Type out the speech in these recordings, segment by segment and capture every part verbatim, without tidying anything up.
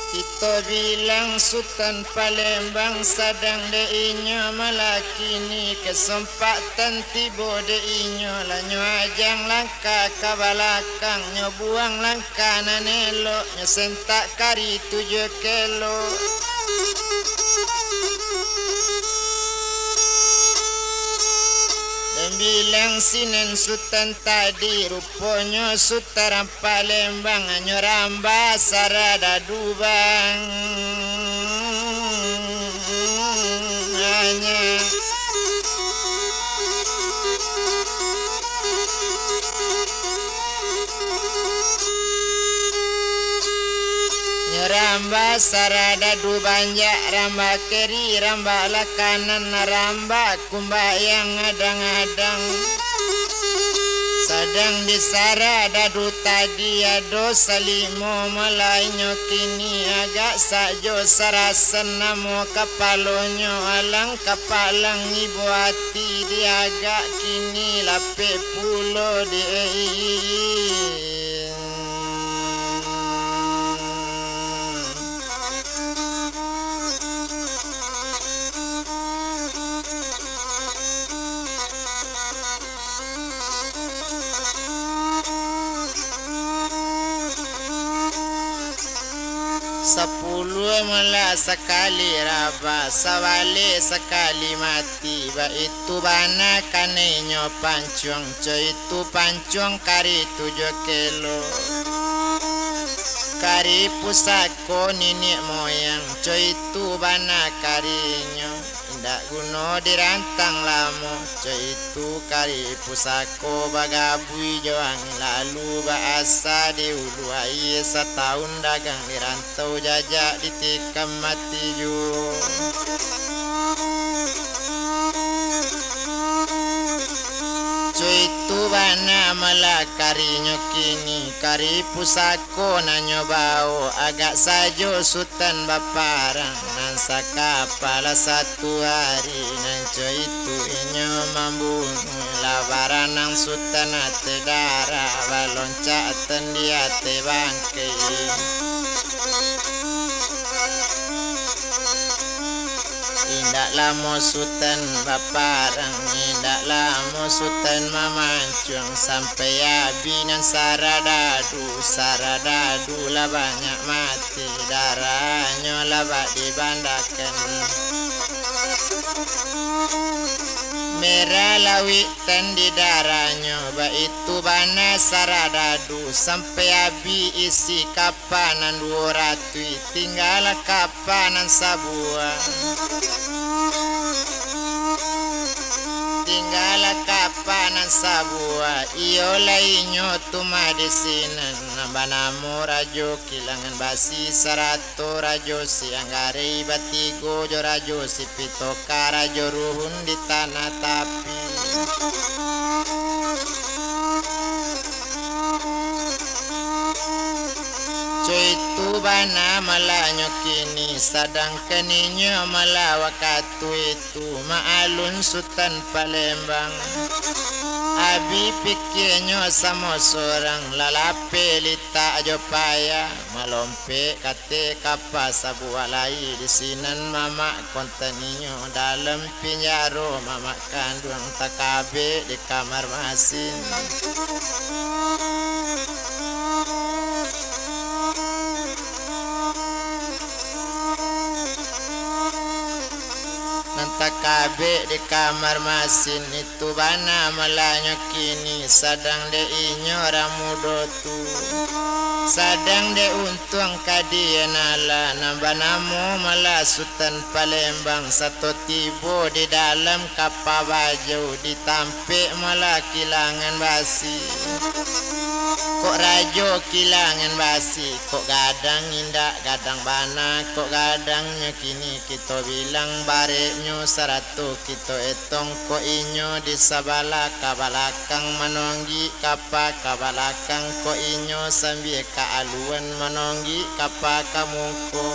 Kito bilang Sutan Palembang sadang dek inyo malakini, kesempatan tibo dek inyo, lah nyo ajang langkah ka balakang, nyo buang langkah nan elok, nyo sentak kari tujuah kelok. Den bilang sinan Sutan tadi, ruponyo Sutan Palembang, nyo rambah saradadu bang. Nyo rambah saradadu banjak, rambah kiri, rambah lah kanan, rambah kumbayang adang-adang. Sadang di saradadu tadi ado salimo, malah inyo kini agak sajo sarasan namo kapalonyo, alang kapalang ibo ati, diagak kini lapeh pulo di Sapuluah malah sakali rabah, sabaleh sakali mati, baitu bana kanai nyo pancuang, co itu pancuang kari tujuah kelok. Kari pusako niniak moyang, co itu bana karinyo. Indak guno dirantang lamo, co itu kari pusako bagabuih jo angin lalu, baasa di ulu aia satahun dagang di rantau, jajak ditikam mati juo. Co itu bana malah karinyo kini, kari pusako nan nyo baok, agak sajo Sutan baparang, nan sakapala satu ari, nan co itu inyo mambunuah, lah baranang Sutan ateh darah, baloncak tandi ateh bangkai. Indak lamo Sutan baparang, indak lamo Sutan mamancuang, sampai abih nan saradadu, saradadu lah banyak mati, darahnyo lah bak dibandakan. Merah lauik tandi darahnyo, baitu bana saradadu, sampai abih isi kapa nan duo ratuih, tinggalah kapa nan sabuah. Tinggalah kapa nan sabuah, iyo lah inyo tu mah di sinan, nan banamo Rajo Kilangan Basi, sarato Rajo Sianggarai, batigo jo Rajo Sipitoka, Rajo Ruhun di Tanah Tapi. Co itu bana malah nyo kini, sadangkan inyo malah wakatu itu, maalun Sutan Palembang. Abih pikianyo samo sorang, lah lapeh litak jo payah, malompek ka Teh kapa sabuah lai di sinan mamak kontan inyo dalam pinjaro mamak kanduang takabek di kamar masin. Nan takabek di kamar masin itu bana malah nyo kini, sadang dek inyo urang mudo tu. Sadang dek untuang ka dian alah, nan banamo malah Sutan Palembang, sato tibo di dalam kapa bajau, ditampek malah Kilangan Basi. Kok Rajo Kilangan Basi, kok gadang indak gadang bana, kok gadangnyo kini kito bilang bareknyo sarato kito etong, kok inyo di sabalah ka balakang manonggik kapa ka balakang, kok inyo sambia ka aluan manonggik kapa ka muko.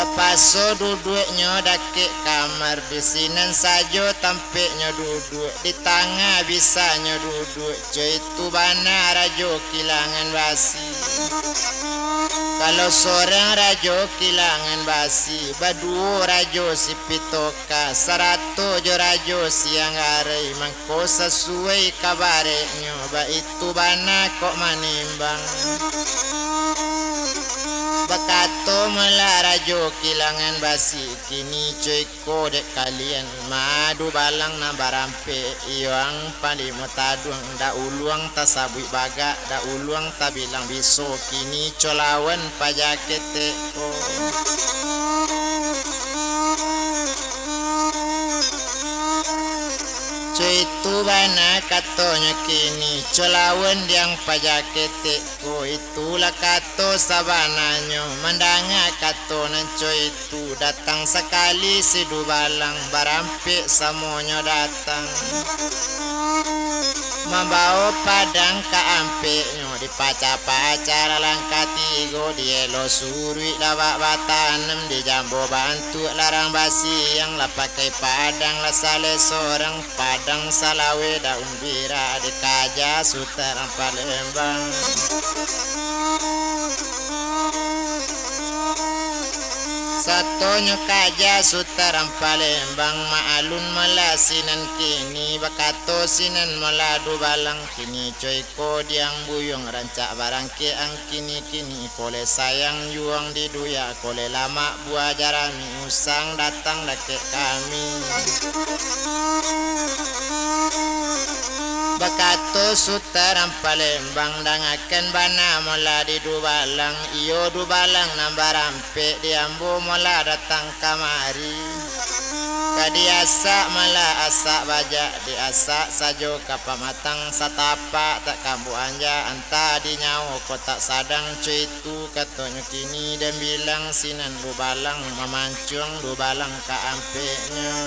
Tapaso duduaknyo dakek kamar, di sinan sajo tampeknyo duduak, di tangah bisanyo duduak. Co itu bana Rajo Kilangan Basi. Kalau sorang Rajo Kilangan Basi, baduo Rajo Sipitoka, sarato jo Rajo Sianggarai, mangko sasuai kabareknyo, baitu bana kok manimbang. Bakato mala Rajo Kilangan Basi, kini co iko dek kalian, ma dubalang nan barampek, iyo ang panglimo taduang, dak uluang tasabuik bagak, dak uluang tabilang biso, kini co lawan paja ketek ko. Co itu bana katonyo kini, co lawan diang paja ketek ko, itulah kato sabananyo, mandanga kato nan co itu. Tu datang sakali si dubalang, barampek samonyo datang. Mambawo padang ka ampeknyo, dipacah-pacah lah langkah tigo, dielo suruik lah bak batanam, dijambo bantuak larang basiang, lah pakai padang lah saleh sorang, padang salaweh daun bira, dikaja Sutan Palembang. Satonyo kaja Sutan Palembang, maalun mala sinan kini, bakato sinan mala dubalang, kini co iko diang buyuang rancak barangkek ang kini-kini, koleh sayang juang di duya, koleh lamak buah jarami usang datang dakek kami. Bakato Sutan Palembang, dangakan bana mala di dubalang, iyo dubalang nan barampek, di ambo mala datang kamari. Ka diasak mala asak bajak, diasak sajo ka pamatang satapak, tak kambuah anja antah di nyawo ko tak sadang, co itu katonyo kini, den bilang sinan dubalang, mamancuang dubalang ka ampeknyo.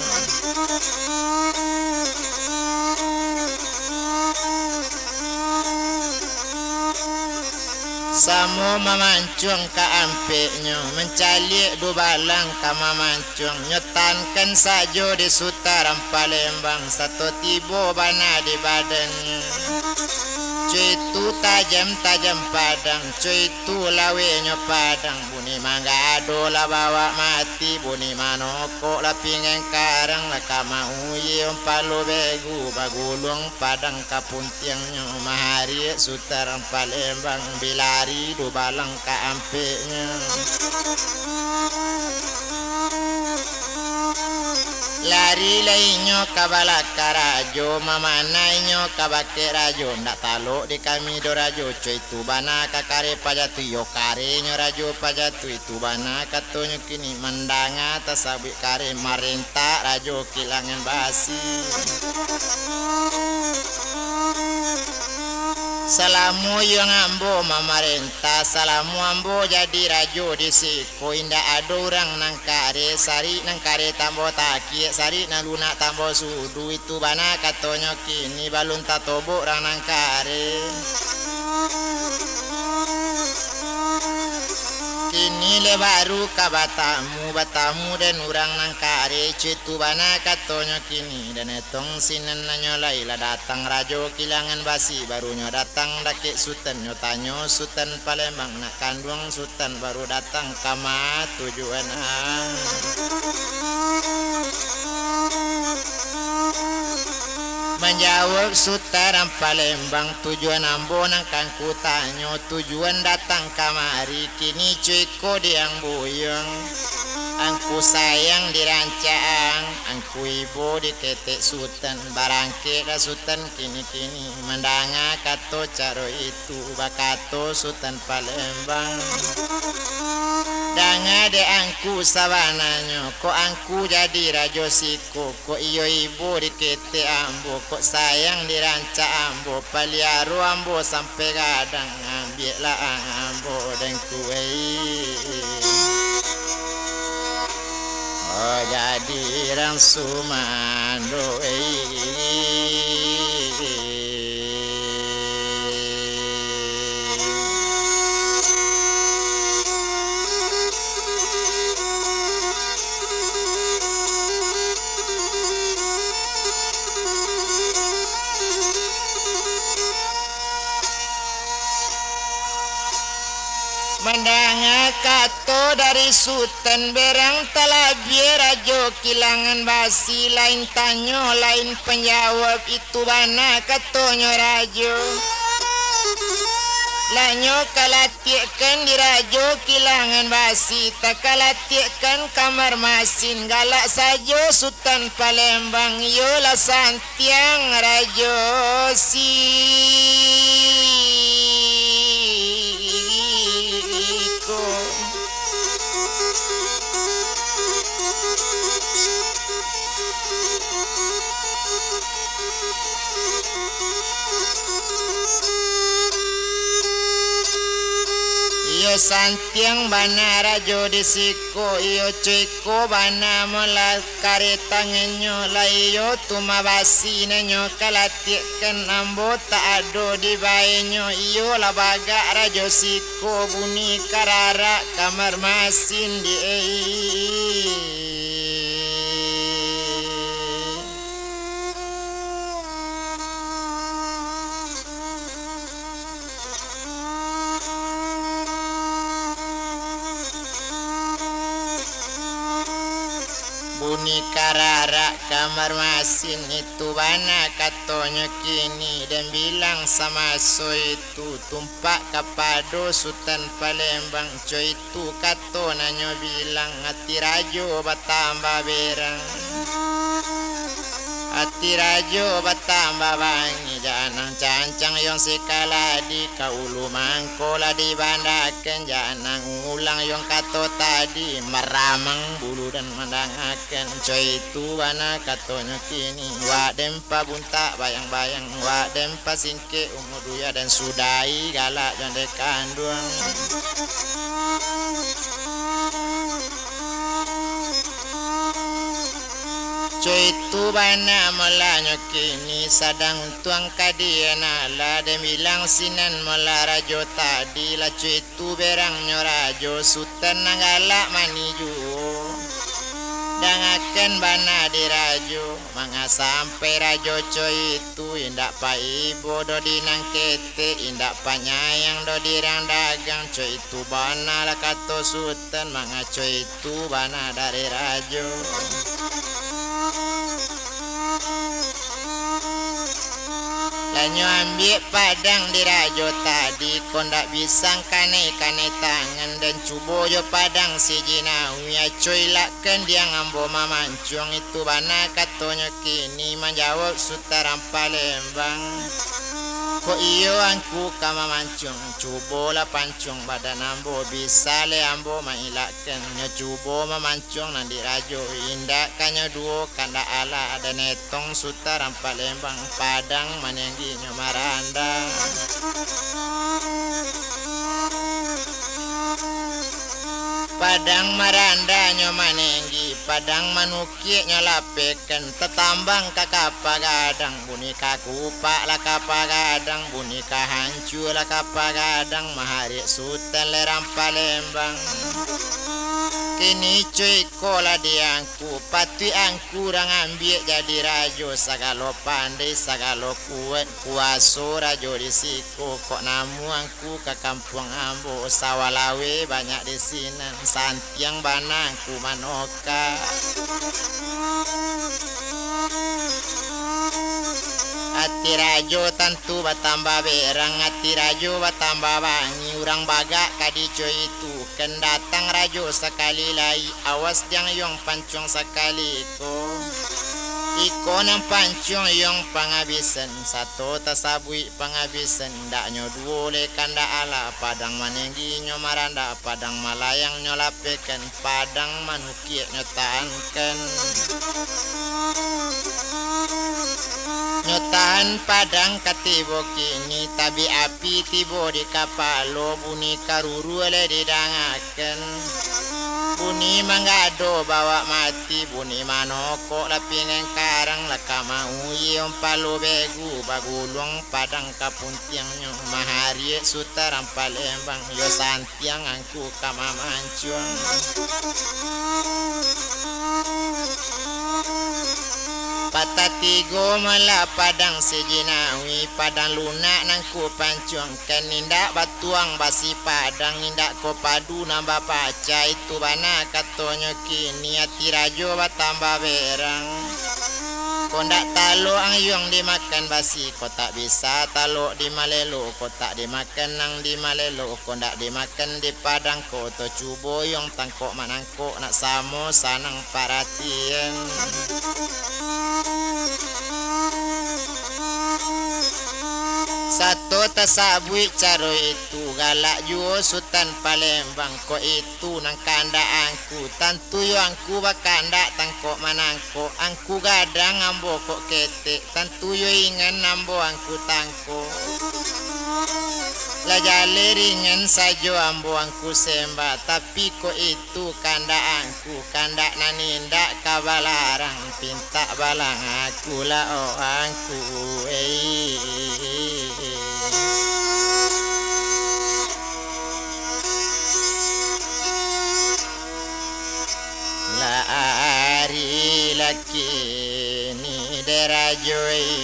Samo mamancuang ka ampeknyo, mancaliak dubalang ka mamancuang, nyo tankan sajo di Sutan Palembang, sato tibo bana di badannyo. Co itu tajam-tajam padang, co itu lawenyo padang, bunyi manggado lah bawak mati, bunyi manokok lah pinggan karang, lah ka mauyie umpalo begu, baguluang padang ka puntiangnyo, mahariak Sutan Palembang, bilari dubalang ka ampeknyo. Lari lai inyo ka balakang rajo, mamanah inyo ka bakeh rajo, ndak talok di kami doh rajo, co itu bana ka kareh paja tu, iyo karehnyo rajo paja tu, itu bana katonyo kini, mandanga tasabuik kareh, marentak Rajo Kilangan Basi. Salamo iyo ambo mamarentah, salamo ambo jadi rajo di siko, indak ado urang nan kareh, sarik nan kareh tambah takiak, sarik nan lunak tambah sudu, itu bana katonyo kini, balun tatobok urang nan kareh. Kini lai baru ka batamu, batamu den urang nan kareh, co itu bana katonyo kini, den etong sinan nyo lai lah datang Rajo Kilangan Basi, barunyo datang dakek Sutan, nyo tanyo Sutan Palembang, nak kanduang Sutan baru datang ka ma tujuan ang. Manjawab Sutan Palembang, tujuan ambo nan ka angku tanyo, tujuan datang kamari, kini co iko diang buyuang. Angku sayang di rancak ang, angku ibo di ketek Sutan, barangkek dah Sutan kini-kini, mandanga kato caro itu, bakato Sutan Palembang. Danga dek angku sabananyo, kok angku jadi rajo siko, kok iyo ibo di ketek ambo, kok sayang di rancak ambo, paliaro ambo sampai gadang, ambiaklah ang ambo dengku ei. Oh, jadi rang sumando ei. Mandanga kato dari Sutan Berang, talabiah Rajo Kilangan Basi, lain tanyo, lain panjawab, itu bana katonyo Rajo. Lah nyo kalatiakkan di Rajo Kilangan Basi, takalatiakkan kamar masin, galak sajo Sutan Palembang, iyolah san- tiang Rajo Siko. Iyo santiang bana Rajo di siko, iyo cuiko bana molah. Kareh tangannyo lah iyo tu mabasi, nan nyo kalatiakkan ambo tak ado dibaenyo, iyolah bagak Rajo Siko bunyi kararak kamar masin di ei. Bunyi kararak kamar masin itu bana katonyo kini, den bilang samaso itu tumpak kapado Sutan Palembang, co itu kato nan nyo bilang, ati rajo batambah berang. Ati rajo batambah bangih, janang cancang yong sikaladi, ka ulu mangko lah dibandakan, janang ulang yong kato tadi, maramang bulu dan mandangakan, co itu bana katonyo kini, wak den pabuntak bayang-bayang, wak den pasingkek umur duya, dan sudahi galak jan den kanduang. Co itu bana molanyo kini, sadang untuang ka dienak lah, den bilang sinan molah rajo tadi lah, co itu berangnyo rajo, Sutan nan galak mani juo. Dangakan bana di rajo, manga sampai rajo co itu, indak paibo doh di nan ketek, indak panyayang doh di rang dagang, co itu bana lah kato Sutan, manga co itu bana dari rajo. Lah nyo ambiak padang di rajo tadi, kok ndak bisa kanai-kanai tangan, den cubo jo padang si Jinawi, acoilah kandiang ambo mamancuang, itu bana katonyo kini manjawab Sutan Palembang. Kok iyo angku ka mamancuang, cubolah pancuang badan ambo, bisa lai ambo mailakkan. Nyo cubo mamancuang nan di rajo, indak kanyo duo kandak alah, den etong Sutan Palembang, padang manenggi nyo maranda. Padang maranda nyo manenggi, padang manukiak nyo lapehkan, tatambang ka kapa gadang, bunyi ka kupak lah kapa gadang, bunyi ka hancua lah kapa gadang, mahariak Sutan Leram Palembang. Kini co iko lah di angku, patuik angku rang ambiak jadi rajo, sagalo pandai, sagalo kuaik, kuaso rajo di siko, kok namuah angku ka kampuang ambo, sawah laweh banyak di sinan, santiang bana angku manoka. Ati rajo tantu batambah berang, ati rajo batambah bangih, urang bagak ka di co itu, kan datang rajo sakali lai, awas jan yong pancuang sakali ko. Iko nan pancuang yong pangabisan, sato tasabuik pangabisan, indak nyo duo lai kandak alah, padang manenggi nyo maranda, padang malayang nyo lapehkan, padang manukiak nyo tahankan. Nyo tahan padang ka tibo kini, tabik api tibo di kapalo, bunyi karurua lai didangakan. Bunyi manggado bawak mati, bunyi manokok lah pinggan karang, lah ka mauyie umpalo begu, baguluang padang ka puntiangnyo, mahariak Sutan Palembang, yo santiang angku ka mamancuang. Patah tigo malah padang sijinawi, padang lunak nan ku pancuangkan, indak batuang basi padang, indak ko padu nan bapaca, itu bana katonyo kini, ati rajo batambah berang. Ko ndak talok ang yuang dimakan basi, ko tak bisa talok dimalelo, ko tak dimakan nan dimalelo, ko ndak dimakan di padang ko, to cubo yuang tangkok manang kok nak samo sanang paratian. Sato tasabuik caro itu, galak juo Sutan Palembang, kok itu nan kandak angku. Tantu yo angku bakandak tangkok manangkok, angku gadang ambo kok ketek, tantu yo ingan ambo angku tangkok. Lah jaleh ringan sajo ambo angku sembah, tapi kok itu kandak angku, kandak nan indak ka balarang, pintak balang aku lah o angku, ei. Lah ari laki ni dek rajo, ei.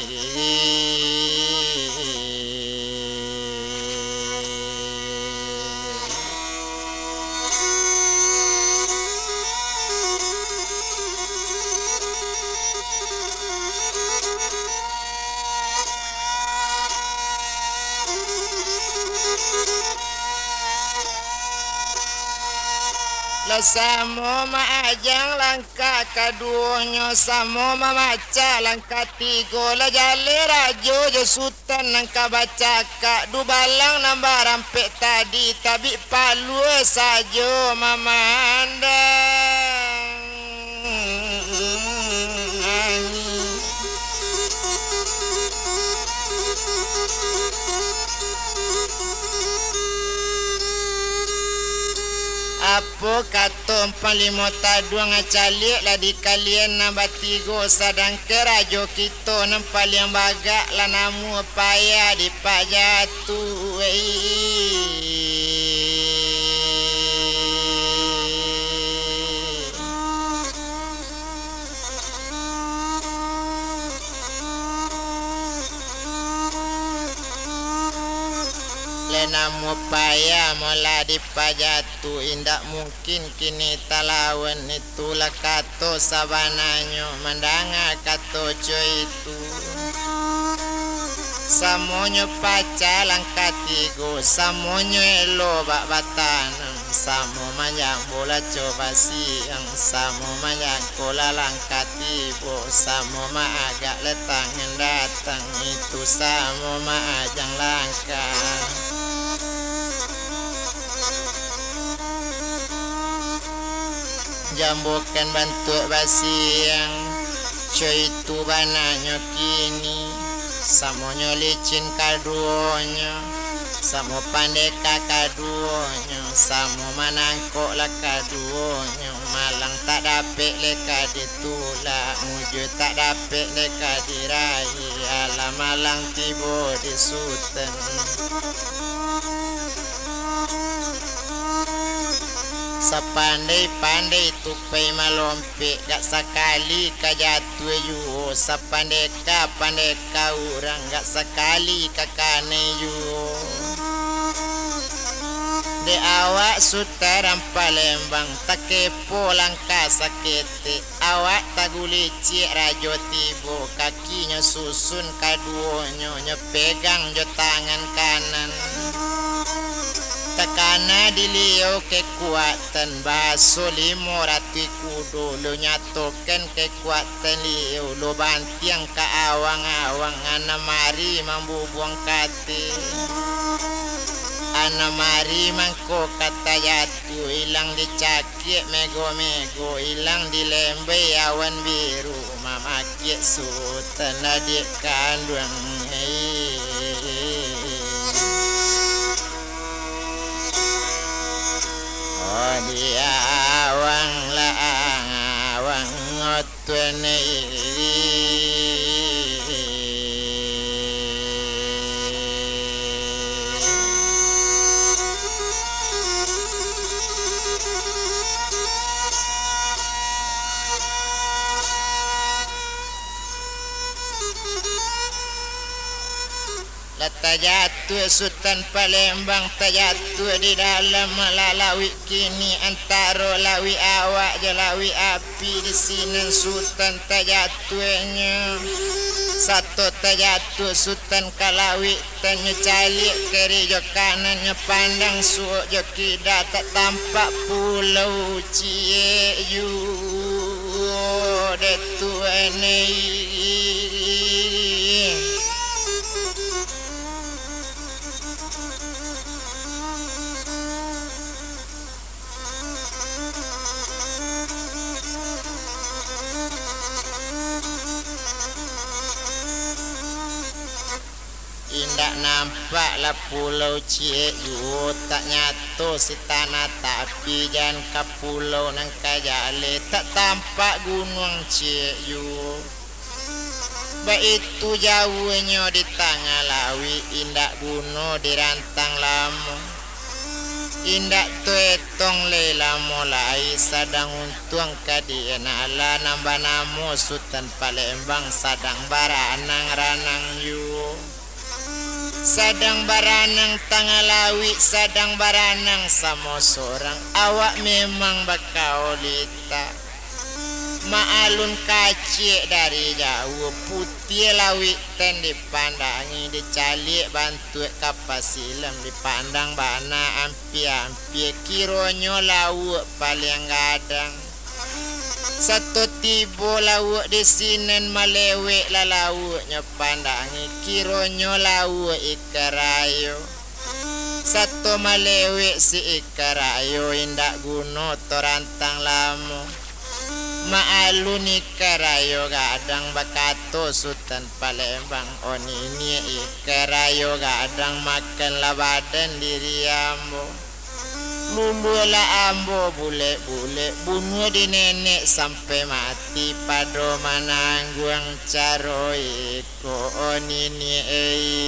Lah samo maajang langkah kaduonyo, samo mamacah langkah tigo, lah jaleh rajo jo Sutan nan ka bacakak, dubalang nan barampek tadi, tabik palua sajo mamandang. Apo kato Panglimo Taduang, caliak lah di kalian nan batigo, sadangkan rajo kito nan paliang bagak lah namuah payah dipajatuah. Lah namuah payah molah dipajatuah, indak mungkin kini talawan, itulah kato sabananyo, mandanga kato co itu. Samonyo pacah langkah tigo, samonyo elok bak batanam, samo manjang bola co basiang, samo manjangko lah langkah tibo, samo maagak lah tangan datang, itu samo maajang langkah. Jambokan bantuak basiang, co itu bananyo kini, samonyo licin kaduonyo, samo pandeka kaduonyo, samo manangkok lah kaduonyo, malang tak dapek lai ka ditulak, mujua tak dapek lai ka diraih, alah malang tibo di Sutan. Sapandai-pandai tupai malompek, gak sakali ka jatuah juo, sapandeka-pandeka urang, gak sakali ka kanai juo. Dek awak Sutan Palembang, takepo langkah saketek, awak tagulicik rajo tibo, kakinyo susun kaduonyo, nyo pegang jo tangan kanan. Takana di liau kekuatan, baso limo ratuih kudo, lo nyatokan kekuatan liau, lo bantiang ka awang-awang, anam ari mambubuang kati. Anam ari mangko ka tajatuah, ilang dicak- kiak mego-mego, ilang dilembei awan biru, mamakiak Sutan adiak kanduang. Oh, di awang lah awang otuan. Lah tajatuah Sutan Palembang, tajatuah di dalam lalauik kini, antaro lauik awak jo lauik api. Di sinan Sutan tajatuahnyo, sato tajatuah Sutan ka lauik, tanyo caliak kiri jo kanan, nyo pandang suok jo kida, tak tampak pulau ciek juo, dek tuan ai. Indak nampak lah pulau ciek juo, tak nyato si tanah tapi, jan ka pulau nan ka jaleh, tak tampak gunuang ciek juo. Baitu jauahnyo di tangah lauik, indak guno dirantang lamo. Indak taetong lai lamo lai, sadang untuang ka di-, nan alah nan banamo Sutan Palembang sadang baranang-ranang juo. Sadang baranang tangah lauik, sadang baranang samo sorang. Awak memang bakaulita. Maalun kaciak dari jauah, putiah lauik tan dipandangi, dicaliak bantuak kapa silam, dipandang bana ampia-ampia, kironyo lauak paliang gadang. Sato tibo lauak di sinan, malewek lah lauak nyo pandangi, kironyo lauak ikan rayo. Sato malewek si ikan rayo, indak guno torantang lamo. Maalun ikan rayo gadang, bakato Sutan Palembang, "O niniak, ikan rayo gadang makanlah badan diri ambo. Lulualah ambo bulek-bulek, bunuah di nenek sampai mati, pado manangguang caro iko, o niniak ei."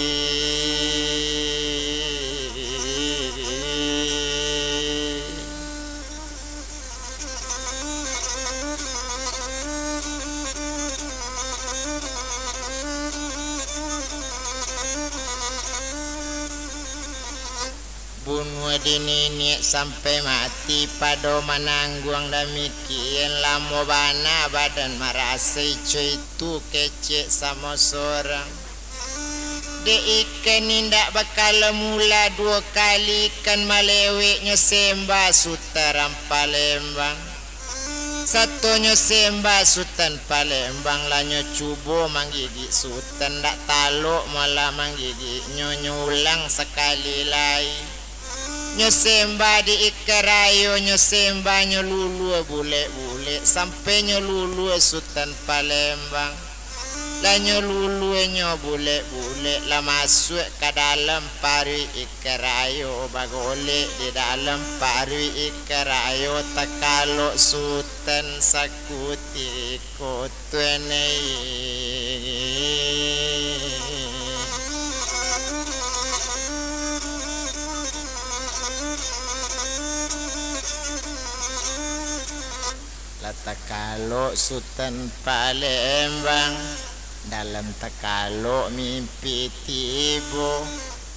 Bunuah di niniak sampai mati, pado manangguang damikian, lamo bana badan marasai co itu kecek samo sorang. Dek ikan indak bakala mula, duo kali ikan malewek nyo sembah Sutan Palembang. Sato nyo sembah Sutan Palembang, lah nyo cubo manggigik Sutan, ndak talok malah manggigiknyo, nyo ulang sakali lai. Nyo sembah di ikan rayo, nyo sembah nyo lulua bulek-bulek, sampai nyo lulua Sutan Palembang. Lah nyo luluanyo bulek-bulek, lah masuak ka dalam paruik ikan rayo, bagolek di dalam paruik ikan rayo, takalok Sutan sakutiko tuan ai. Lah takalok Sutan Palembang, dalam takalok mimpi tibo,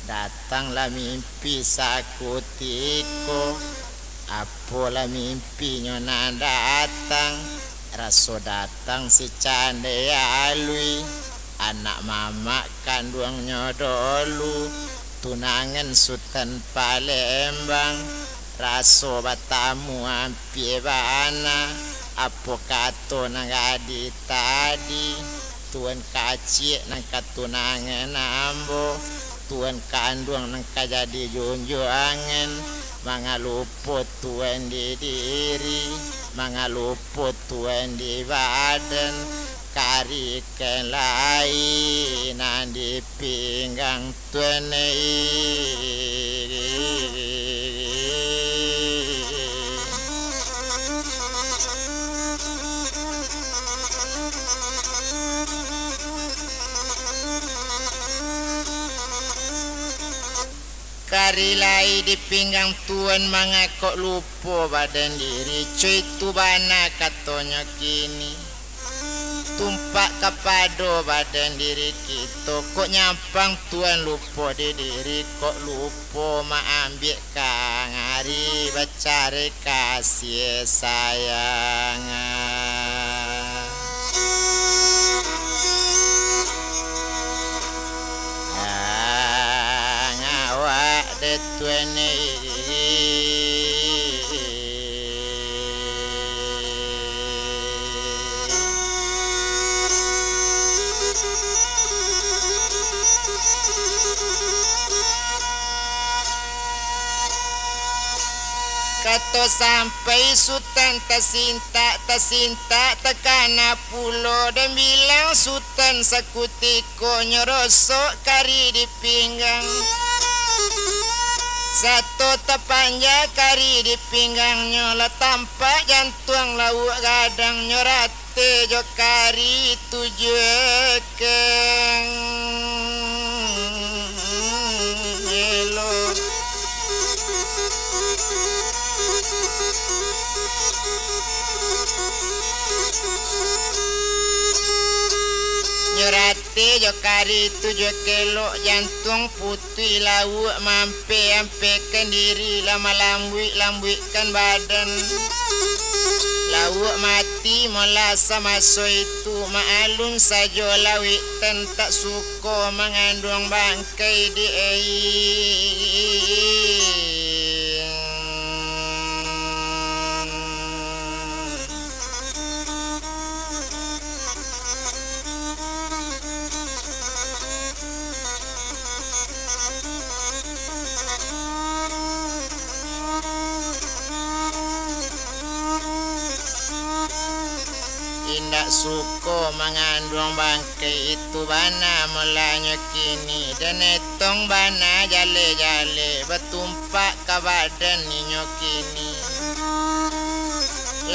datanglah mimpi sakutiko. Apolah mimpinyo nan datang, raso datang si Candai Alui, anak mamak kanduangnyo dolu, tunangan Sutan Palembang. Raso batamu ampia bana, apo kato nan gadih tadi, tuan kaciak nan ka tunangan ambo, tuan kanduang nan ka jadi junjuangan, mangalupo tuan di diri, mangalupo tuan di badan, karikan lai nan di pinggang tuan ai. Kari lai di pinggang tuan, mangakok lupo badan diri, co itu bana katonyo kini. tumpak kapado badan diri kito. Kok nyampang Tuan lupo di diri, kok lupo maambiak kangari bacarai kasih sayang. Ang awak dek Tuan. Kato sampai Sutan tasintak, tasintak takana pulo, dan bilang Sutan sakutiko nyo rosok kari di pinggang. Sato tapanja kari di pinggangnyo, lah tampak jantuang lauak gadang nyo rat- Te jo kari tujuah keng elo. Nyo rate jo kari tujuah kelok, jantuang putuih lauak mampek-ampekan diri, lah malambuik-lambuikkan badan. Lauak mati molah samaso itu, maalun sajo lauik tan tak suko manganduang bangkai di aia. Indak suko manganduang bangkai itu bana mulanyo kini, dan etong bana jaleh-jaleh batumpak ka badan inyo kini.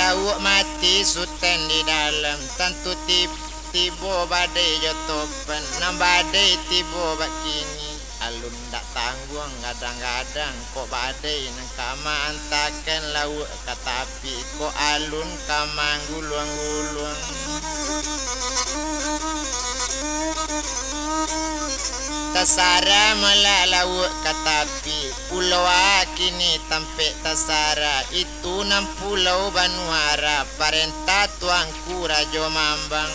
Lauak mati Sutan di dalam, tantu ti-, tibo badai jo topan, nan badai tibo bakini. Alun dak tangguang gadang-gadang, kok badai nan ka maantakan lauak ka tapi, kok alun ka mangguluang-guluang. Tasara malah lauak ka tapi, pulo a kini tampek tasara, itu nan pulau banuara, parentah Tuangku Rajo Mambang.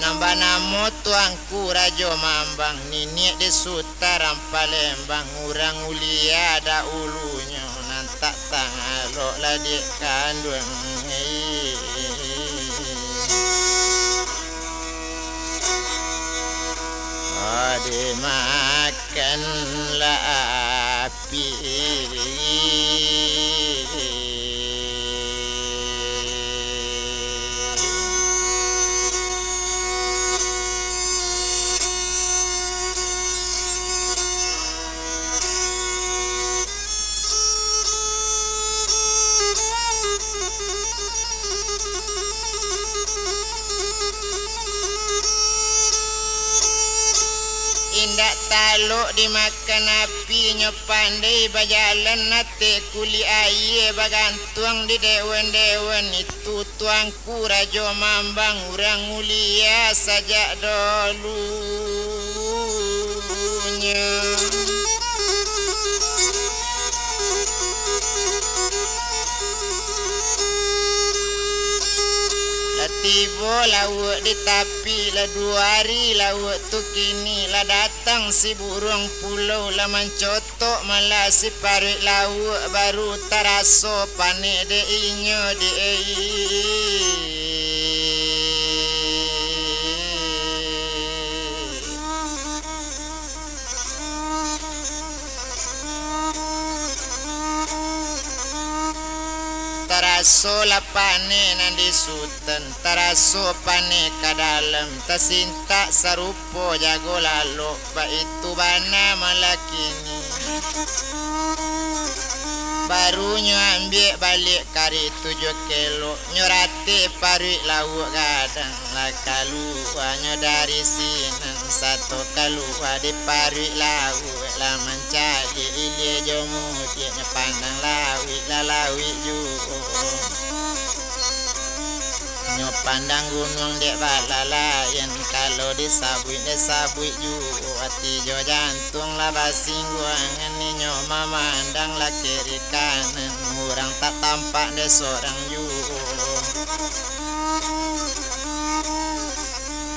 Nan banamo Tuangku Rajo Mambang, niniak di Sutaran Palembang, urang ulia daulunyo, nan tak tangalok lah dek kanduang. Oh, dimakanlah api. Indak talok dimakan api, nyo pandai bajalan ateh kulik aia, bagantuang di dewan-dewan itu. Tuangku Rajo Mambang, urang mulia sajak dolunyo. Lah tibo lauak di tapi, lah duo ari lauak tu kini, lah datang si buruang pulau, lah mancot- tok malah si paruik lauak, baru taraso panek dek inyo di. Taraso lah panek nan di Sutan, taraso panek ka dalam, tasintak sarupo jago lalok. Baitu bana malah kini. Baru nyo ambiak baliak kari tujuah kelok, nyo rateh paruik lauak gadang, lah kalua nyo dari sinan, sato kalua di paruik lauak, lah mancaliak ilia jo mudiak, nyo pandang lauik lah lauik juo. Nyo pandang gunuang dek balalayan, kalau disabuik dek sabuik juo, ati jo jantuang lah basingguangan. Inyo mamandang lah kiri kanan, urang tak tampak dek sorang juo.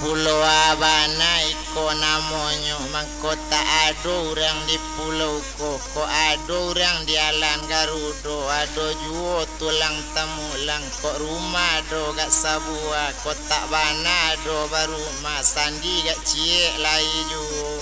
Pulo Abana iko namonyo, mangko tak ado urang di pulau ko. Kok ado urang di alan Garudo, ado juo tulang tamulang. Kok rumah ado gak sabuah, kok tak bana ado barumah, sandi gak ciek lai juo.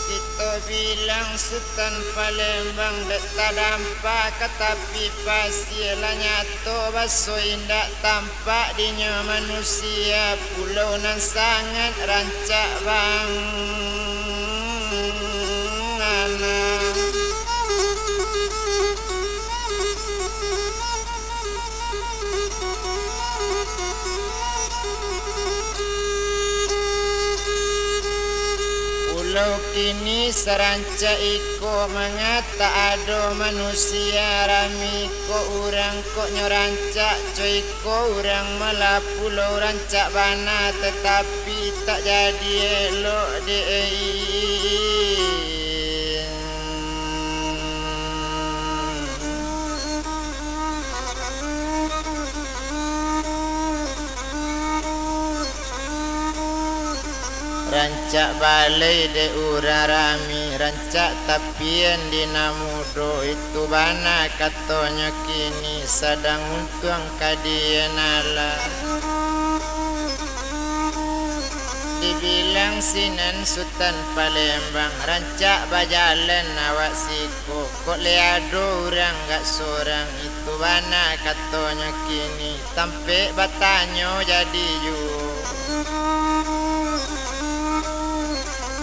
Kito bilang Sutan Palembang dek tadampak ka tapi pasie, lah nyato baso indak tampak dinyo manusia, pulau nan sangat rancak bang. Pulau kini sarancak iko, manga tak ado manusia rami ko urang, kok nyo rancak co iko urang, malah pulau rancak bana, tatapi tak jadi elok dek. Rancak balai dek urang rami, rancak tapian di nan mudo, itu bana katonyo kini, sadang untuang ka dienalah. Dibilang sinan Sutan Palembang, rancak bajalan awak siko, kok lai ado urang gak sorang, itu bana katonyo kini, tampek batanyo jadi juo.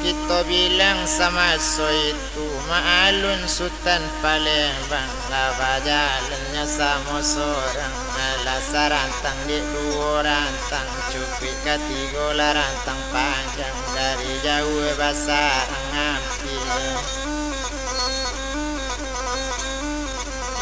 Kito bilang samaso itu, maalun Sutan Palembang, lah bajalannyo samo sorang, alah sarantang dek duo rantang, cukuik katigo lah rantang panjang, dari jauah basarang ampia.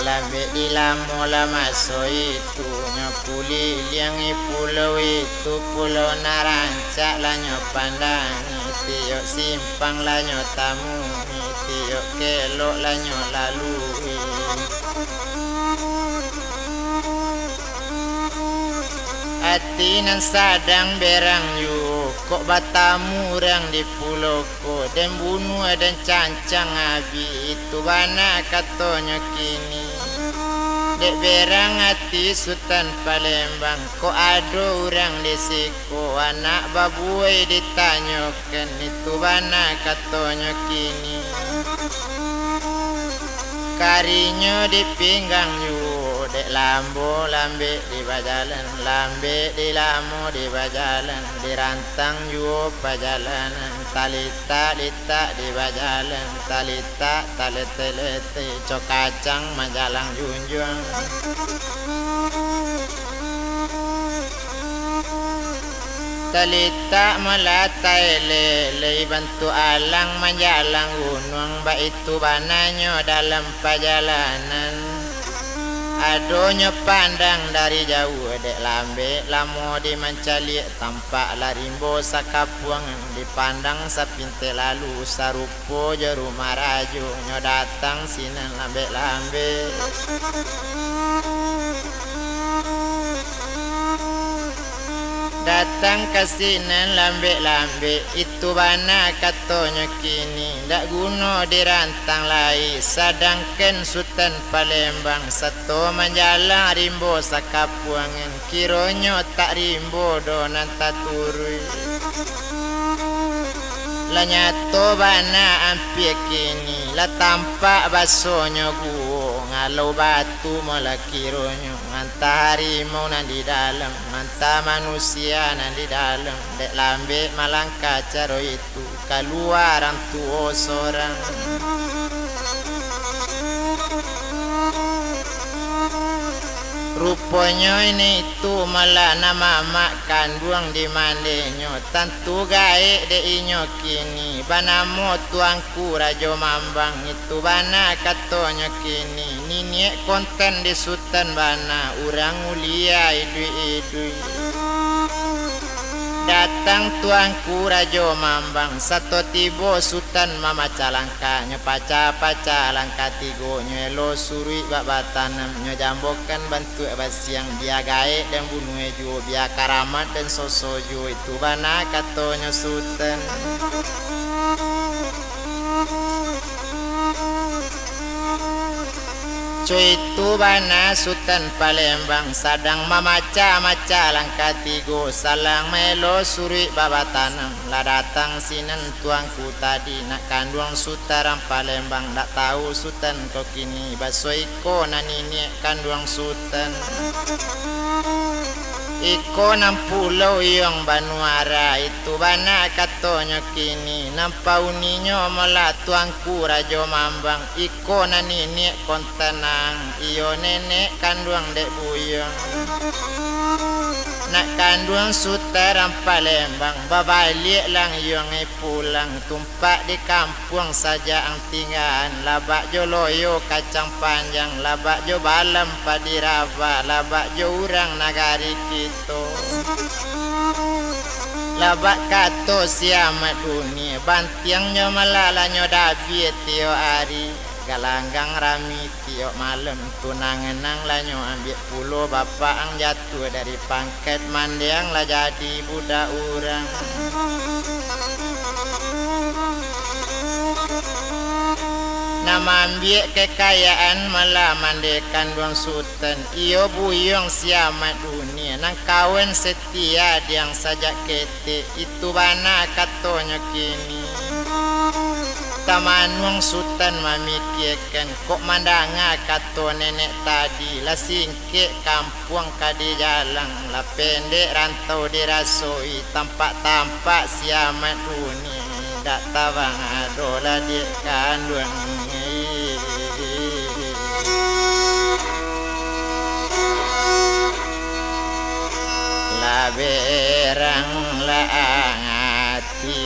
Lambek di lamo lah maso itu, nyo kuliliangi pulau itu, pulau nan rancak lah nyo pandangi, tiok simpang lah nyo tamui, tiok kelok lah nyo lalui. Ati nan sadang berang juo, kok batamu urang di pulau ko, den bunuah, den cancang abih, itu bana katonyo kini. Dek berang ati Sutan Palembang, kok ado urang di siko, anak babuai ditanyokan, itu bana katonyo kini. Karinyo di pinggang juo, dek lambo lambek di bajalan, lambek di lamo di bajalan, dirantang juo pajalanan, talitak-litak di bajalan, talitak talete-lete, co kacang manjalang junjuang. Talitak malatai lelei, bantuak alang manjalang gunuang, baitu bananyo dalam pajalanan. Adonyo pandang dari jauah, dek lambek lamo di mancaliak, tampak lah rimbo sakapuangan, dipandang sapintek lalu, sarupo jo rumah rajo, nyo datang sinan lambek-lambek. Datang ka sinan lambek-lambek, itu bana katonyo kini, ndak guno dirantang lai, sadangkan Sutan Palembang sato manjalang rimbo sakapuangan, kironyo tak rimbo doh nan taturuik. Lah nyato bana ampia kini, lah tampak basonyo guwo, ngalau batu molah kironyo, antah harimau nan di dalam, antah manusia nan di dalam, dek lambek malangkah caro itu, kalua rang tuwo sorang. Ruponyo inyo itu malah nan mamak kanduang di mandenyo, tantu gaek dek inyo kini, banamo Tuanku Rajo Mambang, itu bana katonyo kini, niniak kontan di Sutan bana, urang mulia iduik-iduik. Datang Tuanku Rajo Mambang, sato tibo Sutan mamacah langkah, nyo pacah-pacah langkah tigo, nyo elo suruik bak batanam, nyo jambokan bantuak basiang, bia gaek den bunuah juo, bia karamat den soso juo, itu bana katonyo Sutan. Co itu bana Sutan Palembang, sadang mamacah-macah langkah tigo, salang maelo suruik bak batanam. Lah datang sinan Tuanku tadi, nak kanduang Sutan Palembang, ndak tahu Sutan ko kini, baso iko nan niniak kanduang Sutan. Iko nan Pulau Iyong Banuara, itu bana katonyo kini, nan pauninyo malah Tuanku Rajo Mambang, iko nan niniak kontan ang, iyo nenek kanduang dek buyuang. Nak kanduang Sutan Palembang, babaliak lang iyong pulang, tumpak di kampuang sajak ang tinggaan, labak jo loyo kacang panjang, labak jo balam padi raba, labak jo urang nagari kito. Labak kato si Amat Dunia, bantiang nyo malah lah nyo dabie tiok ari, galanggang rami tiok malam, tunangan ang lah nyo ambiak pulo, bapak ang jatuah dari pangkat, mandiang lah jadi budak urang. Nan maambiak kekayaan malah mande kanduang Sutan, iyo buyuang si Amat Dunia, nan kawan setia diang sajak ketek, itu bana katonyo kini. Tamanuang Sutan mamikiakan, kok mandanga kato nenek tadi, lah singkek kampuang ka dijalang, lah pendek rantau dirasoi, tampak-tampak si Amat Dunia, dak tabang ado lah dek kanduang. Lah berang lah ang ati.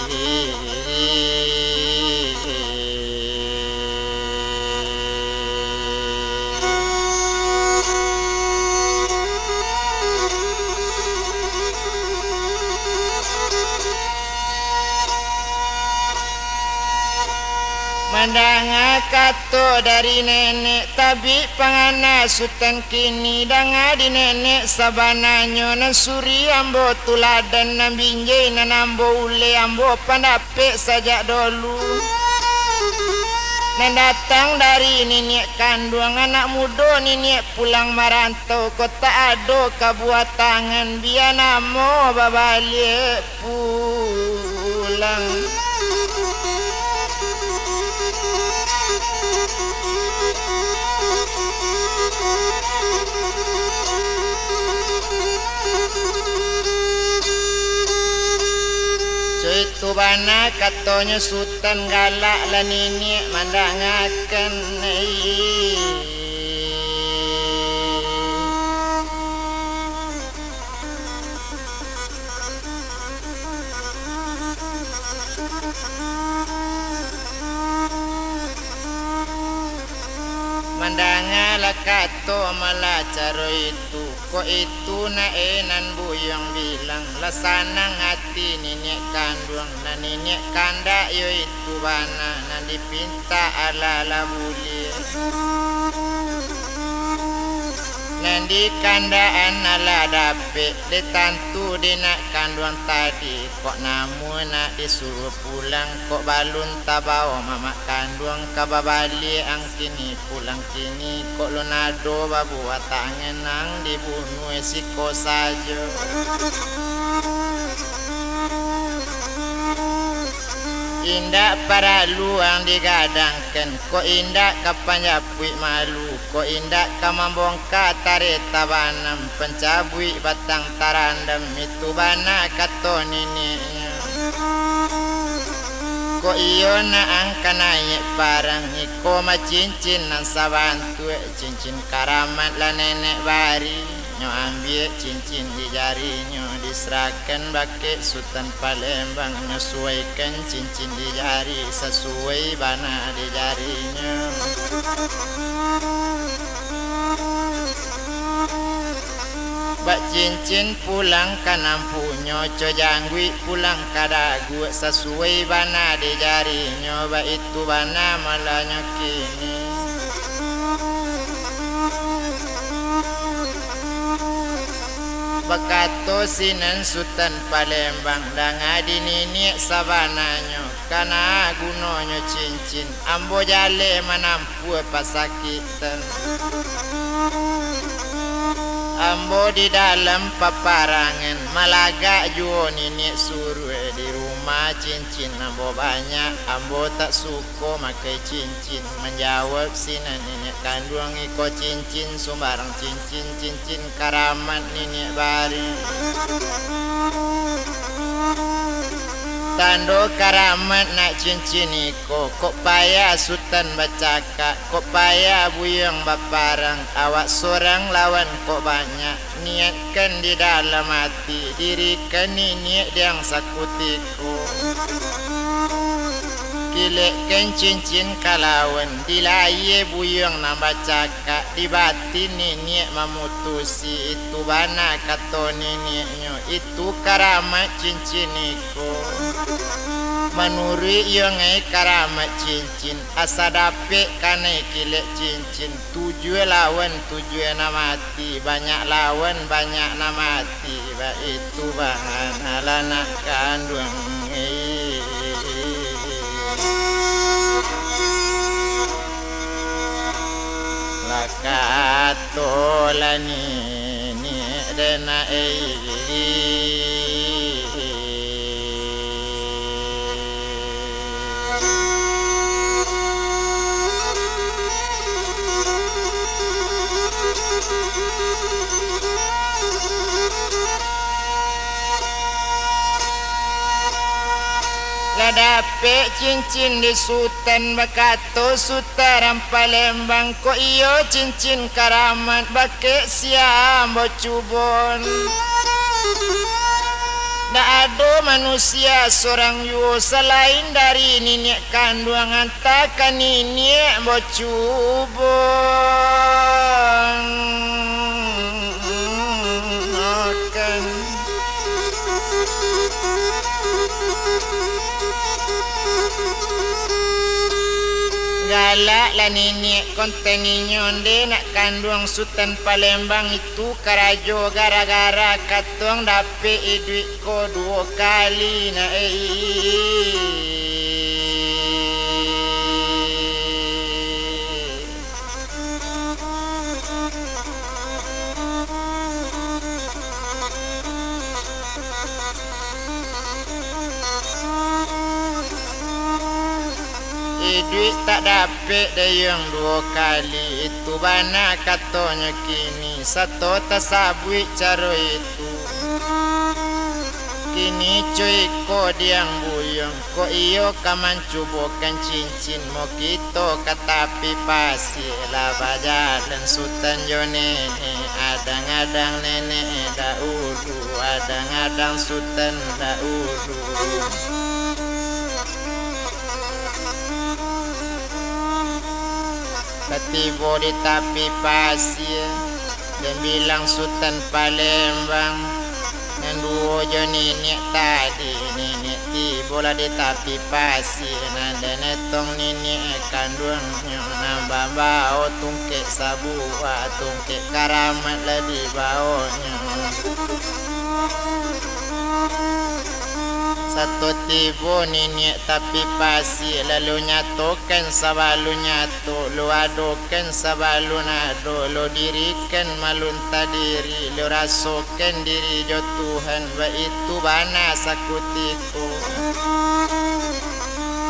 Mandanga kato dari nenek, tabik pangana Sutan kini, danga di nenek sabananyo, nan suri ambo tuladan, nan binjai nan ambo uleh, ambo pandapek sajak dolu. Nan datang dari niniak kanduang, anak mudo niniak pulang marantau, kok tak ado kabuah tangan, bia namo babaliak pulang. Co itu bana katonyo Sutan galak, lah niniak mandangakan. Mandangalah kato malah caro itu, kok itu nak e nan buyuang bilang, lah sanang ati niniak kanduang, nan niniak kandak yo itu bana, nan dipinta alah lah buliah. Nan dikandakan alah dapek, dek tantu di nak kanduang tadi. Kok namuah nak disuruah pulang, kok balun tabao mamak kanduang ka babaliak ang kini pulang kini, kok lun ado babuah tangan ang dibunuah siko sajo. Indak paralu ang digadangkan, kok indak ka panjapuik malu, kok indak ka mambongka tareta banam, pancabuik batang tarandam, itu bana kato niniaknyo. Kok iyo nak ang ka naiak parang, iko mah cincin nan sabantuak, cincin karamat lah nenek bari. Nyo ambiak cincin di jarinyo, disarahkan bakeh Sutan Palembang, nyo suaikan cincin di jari, sasuai bana di jarinyo. Bak cincin pulang ka nan punyo, co jangguik pulang ka daguak, sasuai bana di jarinyo, baitu bana malanyo kini. Bakato sinan Sutan Palembang, danga di niniak sabananyo, kana gunonyo cincin, ambo jaleh manampuah pasakitan. Ambo di dalam paparangan, malagak juo niniak suruah, di rumah cincin ambo banyak, ambo tak suko. Ko makai cincin, manjawab sinan niniak kanduang, iko cincin sumbarang cincin, cincin karamat niniak bari. Tando karamat nak cincin iko, kok payah Sutan bacakak, kok payah buyuang baparang, awak sorang lawan kok banyak. Niatkan di dalam ati, dirikan niniak diang sakutiko. Kilekkan cincin kalawan, di layie buyuang nan bacakak, di batin niniak mamutusi, itu bana kato niniaknyo, itu karamat cincin iko. Manuruik iyo ngai karamat cincin, asa dapek kanai kilek cincin, tujuah lawan tujuah nan mati, banyak lawan banyak nan mati, baitu bana lah nak kanduang. Lah kato lah niniak dek nak. Lah dapek cincin di Sutan, bakato Sutan Palembang, kok iyo cincin karamat, bakeh sia ambo cubon. Ndak ado manusia sorang juo salain dari niniak kanduang, antah ka niniak bocubon. Galak lah niniak konten inyo, ndeh nak kanduang Sutan Palembang itu karajo gara-gara katuang dapek iduik ko duo kali na, eh. Iduik tak dapek dayuang duo kali, itu bana katonyo kini, sato tasabuik caro itu. Kini cuy ko diang buyuang, kok iyo ka mancubokan cincin, mo kito ka tapi pasie, lah bajalan Sutan jo nenek, adang-adang nenek dahulu, adang-adang Sutan dahulu. Lah tibo di tapi pasie, den bilang Sutan Palembang, nan duo jo niniak tadi, niniak tibo Lah di tapi pasi, nan den etong niniak kanduangnyo, nan bambao tungkek sabuah, tungkek karamat lah dibaonyo. Sato tibo niniak tapi pasi, lalu nyatokan sabalun nyato, lo adokan sabalun ado, lo dirikan malun tadiri, lo rasokan diri jo Tuhan, baitu bana sakutiko.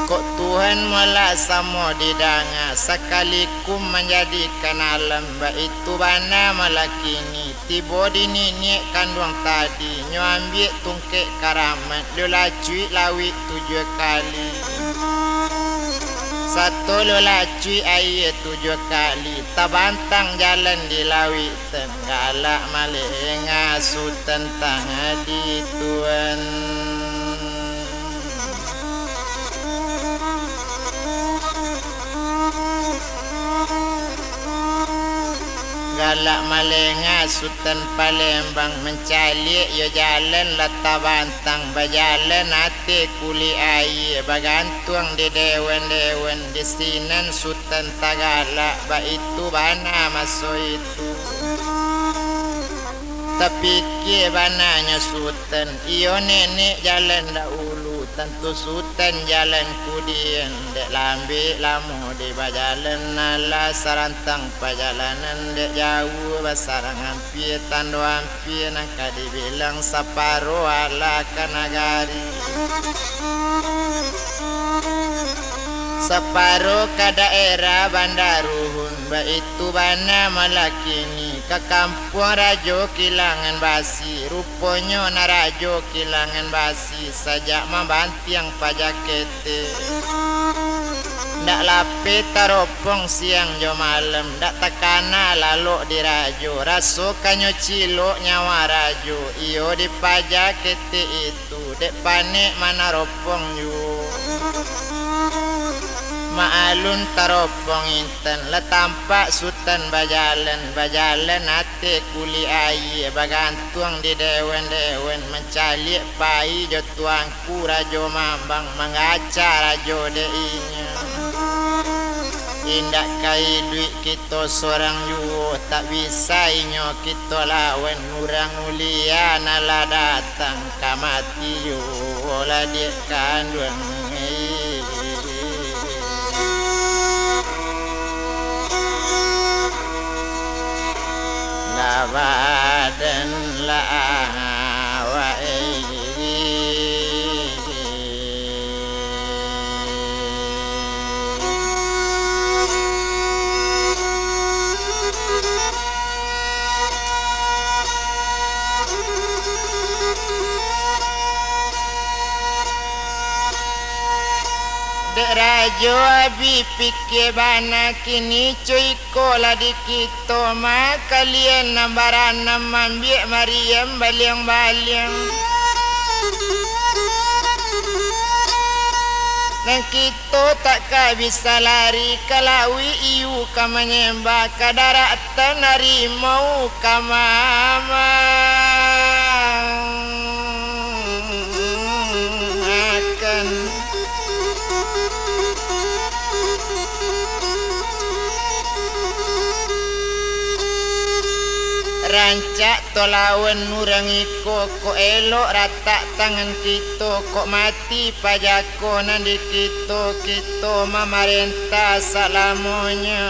Kok Tuhan malah samo didanga, sakali kum manjadikan alam, baitu bana malah kini. Tibo di niniak kanduang tadi, nyo ambiak tungkek karamat, lo lacuik lawik tujuah kali. Sato lo lacuik aia tujuah kali, tabantang jalan di lawik. Tenggalak malenga Sutan tangah di tuan. Galak malenga Sutan Palembang, mancaliak iyo jalan lah tabantang, bajalan ateh kulik aia, bagantuang di dewan-dewan, di sinan Sutan tagalak, baitu bana maso itu. Tapikia bananyo Sutan, iyo nenek jalan dahulu, tantu Sutan jalan kudian, dek lambek lamo di bajalan, alah sarantang pajalanan, dek jauah basarang ampia, tando ampia nan ka dibilang saparo alah ka nagari. Saparo ka daerah Bandaruhun, baitu bana malah kini, ka kampuang Rajo Kilangan Basi. Ruponyo nan Rajo Kilangan Basi sajak mambantiang paja ketek. Ndak lapeh taropong siang jo malam, ndak takana lalok di rajo, raso kanyo cilok nyawa rajo, iyo di paja ketek itu. Tu dek panek manaropong juo. Maalun taropong intan, lah tampak Sutan bajalan, bajalan ateh kulik aia, bagantuang di dewan-dewan, mancaliak pai jo Tuanku Rajo Mambang, manggaca rajo dek inyo. Indak ka iduik kito sorang juo, tak bisa inyo kito lawan, urang mulia nan lah datang ka mati juo lah dek kanduang. Lah badan lah awak. Dek rajo abih pikia bana kini, cuy. Ko lah di kito mah, kalian nan baranam mambiak mariam baliang-baliang. Nan kito tak ka bisa lari, ka lauik iyu ka manyembah, ka darat tan harimau ka mamakan. Rancak to lawan urang iko, kok elok ratak tangan kito, kok mati paja ko nan di kito, kito mamarentah salamonyo.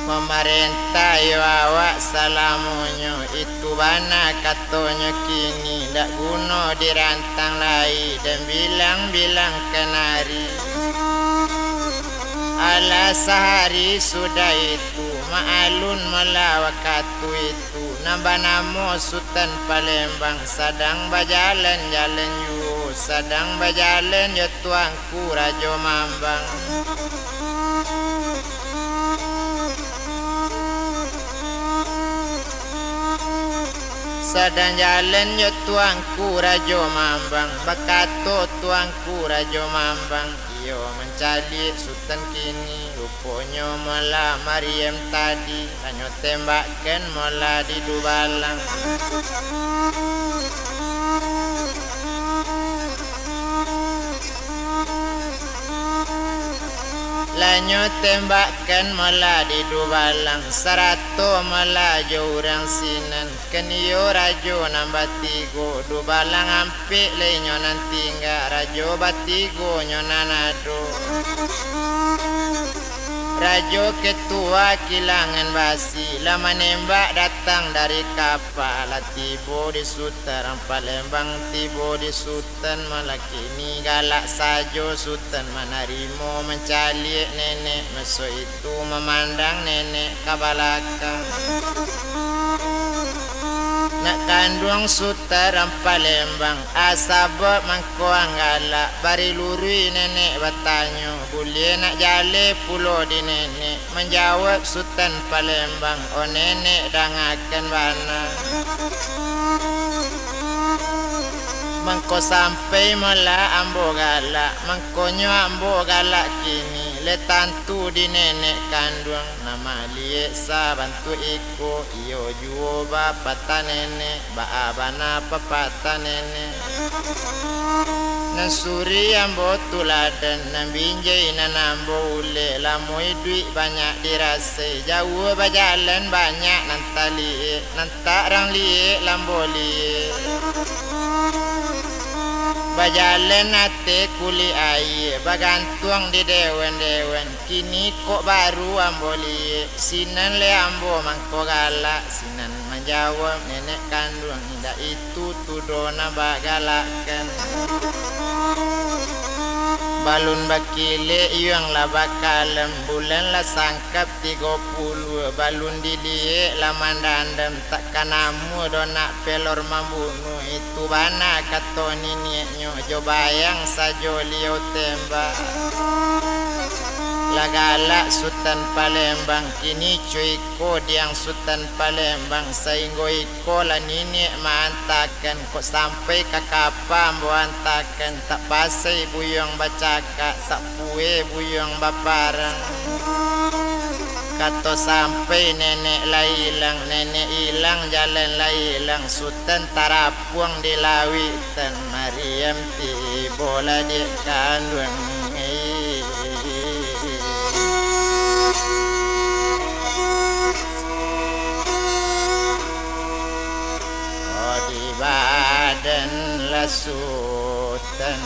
Mamarentah yo awak salamonyo, itu bana katonyo kini, dak guno dirantang lai, dan bilang-bilang kanari. Alah sahari sudah itu, maalun malah wakatu itu, nan banamo Sutan Palembang, sadang bajalan-jalan juo, sadang bajalan jo Tuanku Rajo Mambang. Sadang jalan jo Tuanku Rajo Mambang, bakato Tuanku Rajo Mambang, iyo mancaliak Sutan kini, ruponyo mola Mariem tadi, lanyo tembakkan mola di dubalang. Lanyo tembakkan mola di dubalang, sarato mola jo urang sinan. Kan iyo rajo nan batigo, dubalang ampek lai nyo nan tingga, rajo batigo nyo nan ado. Rajo ketua Kilangan Basi, lah manembak datang dari kapa, lah tibo di Sutan Palembang, tibo di Sutan. Sutan malah kini galak sajo, Sutan manarimo mancaliak nenek, maso itu mamandang nenek ka balakang. Nak kanduang Sutan Palembang, a sabab mangko ang galak, bari luruih nenek batanyo, buliah nak jaleh pulo di nenek. Manjawab Sutan Palembang, "Oh nenek, dangakan bana. Mangko sampai molah ambo galak, mangkonyo ambo galak kini, lai tantu di nenek kanduang, nan maliek sabantuak iko, iyo juo bapatah nenek." Baa bana papatah nenek. Nan suri ambo tuladan, nan binjai nan ambo ulek, lamo iduik banyak dirasai, jauah bajalan banyak nan taliek, nan tak rang liek lambo liek. Bajalan ateh kulik aia, bagantuang di dewan-dewan, kini kok baru ambo liek, sinan lai ambo mangko galak, sinan manjawab nenek kanduang, indak itu tu doh nan bagalakkan. Balun bakilek yuang lah bakalam, bulan lah sangkap tigo puluah, balun diliek lah mandandam, takkan namuah doh nak pelor mambunuah, itu bana kato niniaknyo, jo bayang sajo liau tembak. Lah galak Sutan Palembang, kini cuy ko diang Sutan Palembang, sainggo iko lah niniak maantakan, kok sampai ka kapa ambo antakan, tak pasai buyuang bacakak, tak pue buyuang baparang. Kato sampai nenek lah ilang, nenek ilang jalan lah ilang, Sutan tarap- puang di lauik, tan mariam tibo lah dek kanduang. Oh, di badan lah Sutan.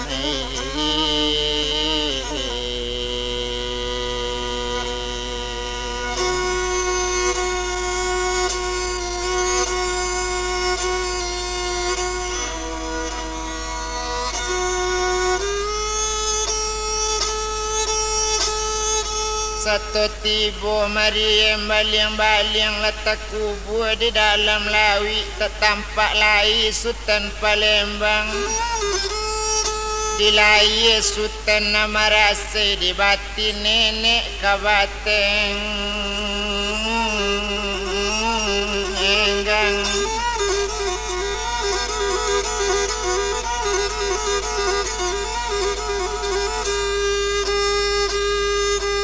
Sato tibo mariam baliang-baliang, lah takubua di dalam lauik, tak tampak lai Sutan Palembang. Di layie Sutan nan marasai di batin nenek ka bateng enggang.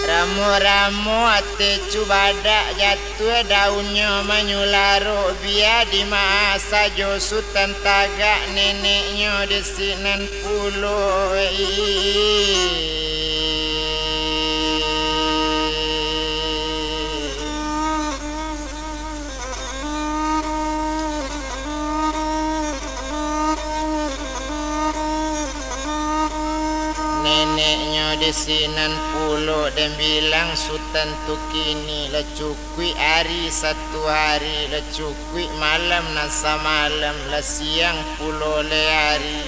Ramo-ramo ateh cubadak jatuah, daunnyo manyularok, bia dima sajo Sutan tagak, neneknyo di sinan pulo. Neneknyo di sinan pulo, den bilang Sutan tu kini lah cukuik ari satu ari, lah cukuik malam nan samalam, lah siang pulo lai ari.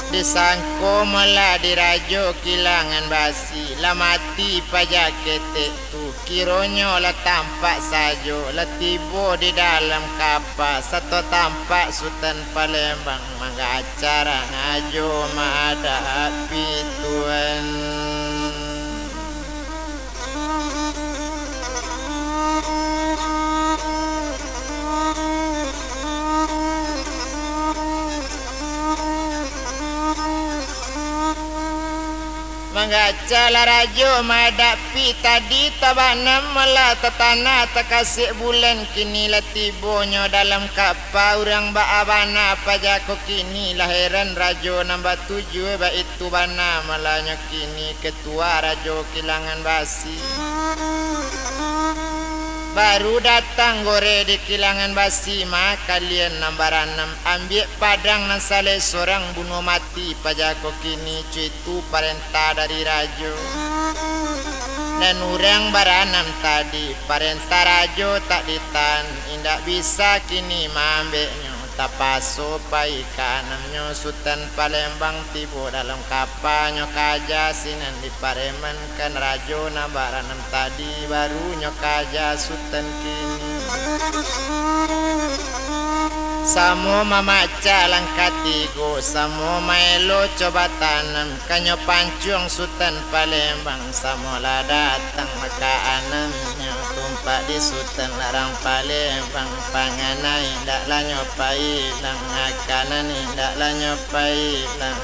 Disangko malah di Rajo Kilangan Basi, lah mati paja ketek tu, kironyo lah tampak sajo, lah tibo di dalam kapa, sato tampak Sutan Palembang manggacarang ajo maadapi Tuan. Manggacalah rajo maadapi tadi, tabanam malah tatanah, takasek bulan kini lah tibonyo dalam kapa. Urang baa bana paja ko kini, lah heran rajo nan batuju, baitu bana malah nyo kini ketua rajo Kilangan Basi. Baru datang goreh di Kilangan Basi, ma kalian nan baranam, ambiak padang nan saleh sorang, bunuah mati paja ko kini, cuitu parentah dari rajo. Nan urang baranam tadi, parentah rajo tak ditahan, indak bisa kini maambeknyo. Tapaso pai ka anamnyo, Sutan Palembang tibo dalam kapanyo, kaja sinan diparemankan rajo nan baranam tadi, barunyo kaja Sutan kini. Samo mamacah langkah tigo, samo maelo coba tanam, kanyo pancuang Sutan Palembang, samo lah datang maka anamnyo, tumpak di Sutan larang Palembang, panganai indak lah nyo pailang, akanan indak lah nyo pailang.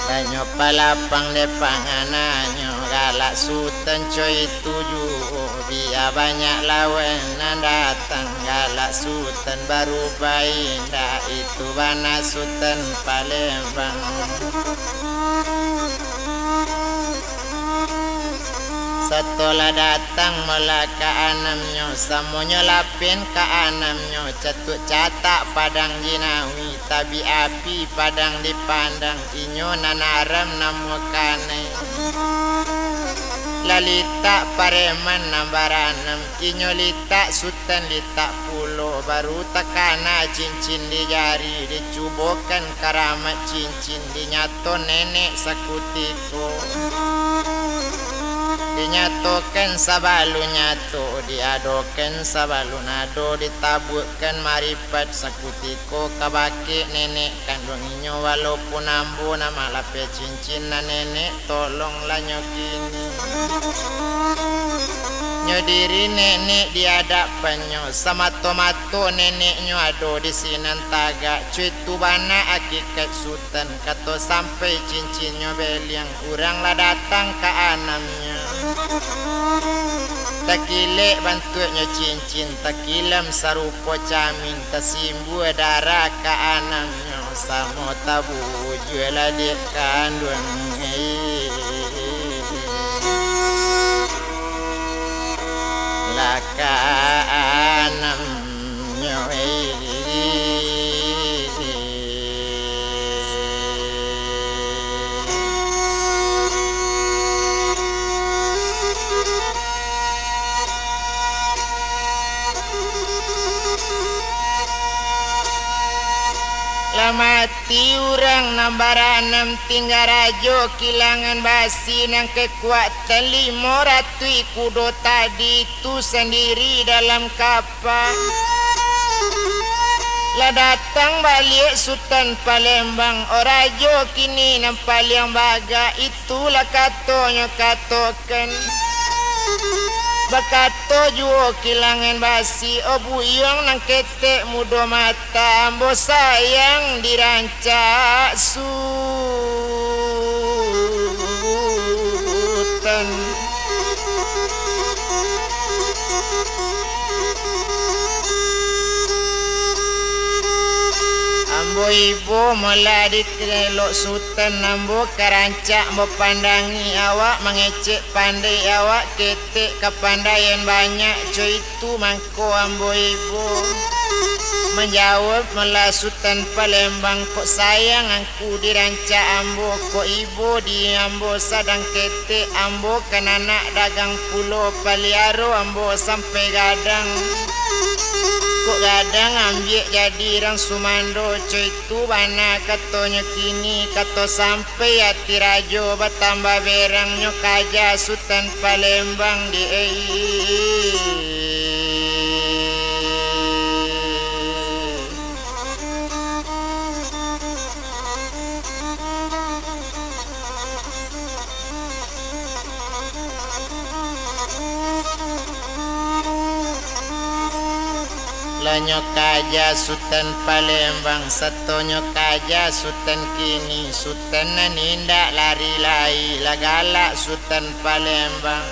Lah nyo palapang dek pangananyo, galak Sutan co itu juo, bia banyak lawan nan datang, galak Sutan barubah indak, itu bana Sutan Palembang. Satolah datang molah ka anamnyo, samonyo lapen ka anamnyo, catuak catak padang jinawi, tabik api padang dipandang, inyo nan aram namuah kanai. Lah litak pareman nan baranam, inyo litak Sutan litak pulo, baru takana cincin di jari, dicubokan karamat cincin, dinyato nenek sakutiko. Dinyatokan sabalun nyato, diadokan sabalun ado, ditabuakkan maripat sakutiko kabake nenek kanduang inyo, walaupun ambo nan malapeh cincin nan nenek, tolonglah nyo kini. Nyo diri nenek di adapannyo, samato-mato neneknyo ado di sinan tagak, cuitu bana akikaik Sutan, kato sampai cincinnyo beliang, urang lah datang ka anamnyo. Takilek bantuaknyo cincin, takilam sarupo camin, tasimbua darah ka anamnyo, samo tabujua lah dek kanduang. Lah ka anamnyo. Lah mati urang nan baranam, tingga rajo Kilangan Basi nan kakuatan limo ratuih kudo tadi tu sandiri dalam kapa. Lah datang baliak Sutan Palembang, o rajo kini nan paliang bagak, itulah katonyo katokan. Bakato juo Kilangan Basi, o buyuang nan ketek mudo mata, ambo sayang dirancak Sutan. Ambo ibo molah di kelok Sutan, ambo ka rancak ambo pandangi awak, mangecek pandai awak, ketek kapandaian banyak, co itu mangko ambo ibo. Manjawab molah Sutan Palembang, kok sayang angku dirancak ambo, kok ibo di ambo sadang ketek, ambo kan anak dagang pulo, paliaro ambo sampai gadang. Kok gadang ambiak jadi rang sumando, co itu bana katonyo kini, kato sampai ati rajo batambah berang, nyo kaja Sutan Palembang di. Satonyo kaja Sutan Palembang, satonyo kaja Sutan kini, Sutan nan indak lari lai, lah galak Sutan Palembang.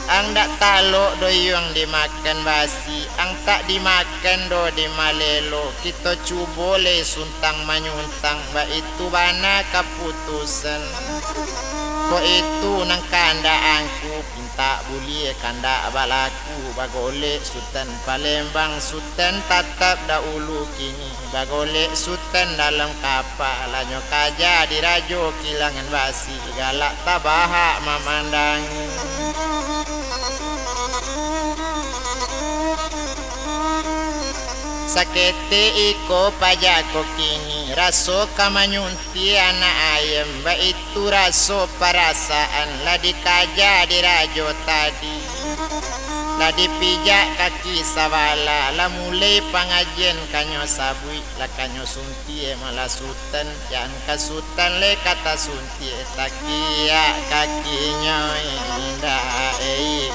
Ang dak talok doh iyuang dimakan basi, ang tak dimakan doh dimalelo, kito cubo lai suntang manyuntang, baitu bana kaputusan. Kok itu nan kandak angku, pintak buliah kandak balaku, bagolek Sutan Palembang, Sutan tatap dahulu kini, bagolek Sutan dalam kapa, lah nyo kaja di Rajo Kilangan Basi, galak tabahak mamandangi. Saketek iko paja ko kini, raso ka manyuntiak anak ayam, baitu raso parasaan, lah dikaja di rajo tadi. Lah dipijak kaki sabalah, lah mulai pangajian kanyo sabuik, lah kanyo suntiak malah Sutan, jan ka Sutan lai ka tasuntiak, takiak kakinyo indak, eh.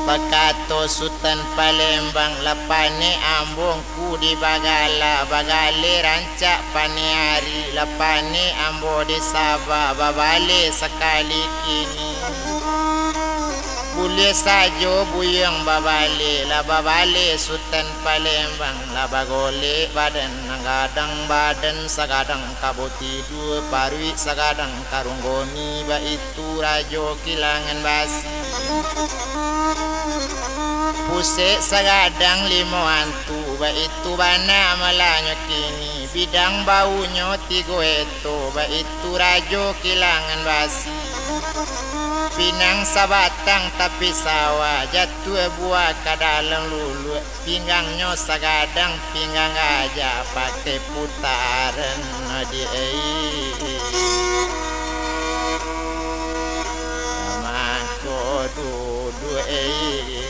Bakato Sutan Palembang, lah panek ambo ngku di bagala, bagaleh rancak panek ari, lah panek ambo di Sabah, babaleh sakali kini. Buliah sajo buyuang babaleh, lah babaleh Sutan Palembang, lah bagolek badan, nan gadang badan sagadang kabo tidua, paruik sagadang karung goni, baitu Rajo Kilangan Basi. Pusek sagadang limo antu, baitu bana malah nyo kini, bidang baunyo tigo eto, baitu Rajo Kilangan Basi. Pinang sabatang tapi sawah, jatuah buah ka dalam luluak, pinggangnyo sagadang pinggang gajah, pakai putaran di ai. Mangko duduak ai.